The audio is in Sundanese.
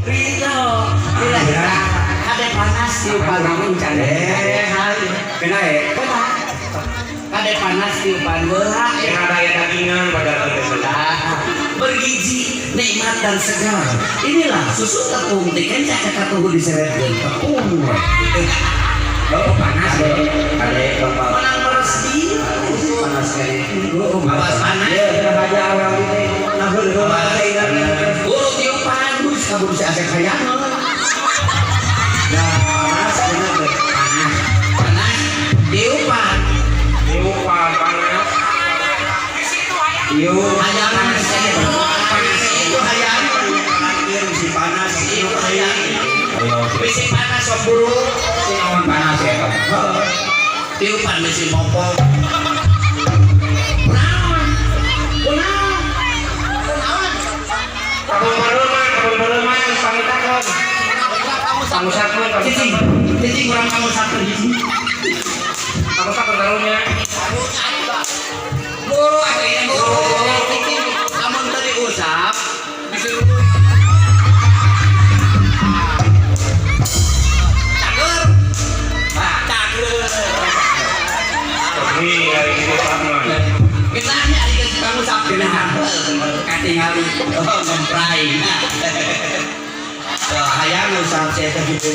Ridho. Bila kita kade panas tiupan. Urang can. Eh, hai. Kena ya. Kena. Kade panas tiupan beula. Yang ada ya dagingan pada teh. Nah, bergizi, nikmat dan segar. Inilah susu tepung tikenca katuhu diseretkeun tepung we. Oh, panas deh. Kade bapak. Menang meres di Panas kali. Awas panas. Ya, aja orang ini. Nah, heuh teh. Buru tiupan, buru kabur si Asep hayang. Nah, panas bener deh. Panas, panas, tiupan. Tiupan panas. Iyo, Hayang panas. Panas itu hayang. Iya, si panas. Itu hayang. Bisi panas sok buru. Si awan panas ya, Pak. Tiupan bisi mopol. Kunaon? Kunaon? Kunaon? Kabung pareuman, pangitakeun. Pangusapkeun, Cicing, cicing urang pangusapkeun cicing. Pangusapkeun karunya. Buru atuh buru. Cicing, lamun teu diusap, bisi luluh. Cager. Cager. Pergi hari ini Pak mah. Geunahnya ari geus pangusap Geunah. Katingali. Oh, ngempray. Hayang usap saya teh gitu.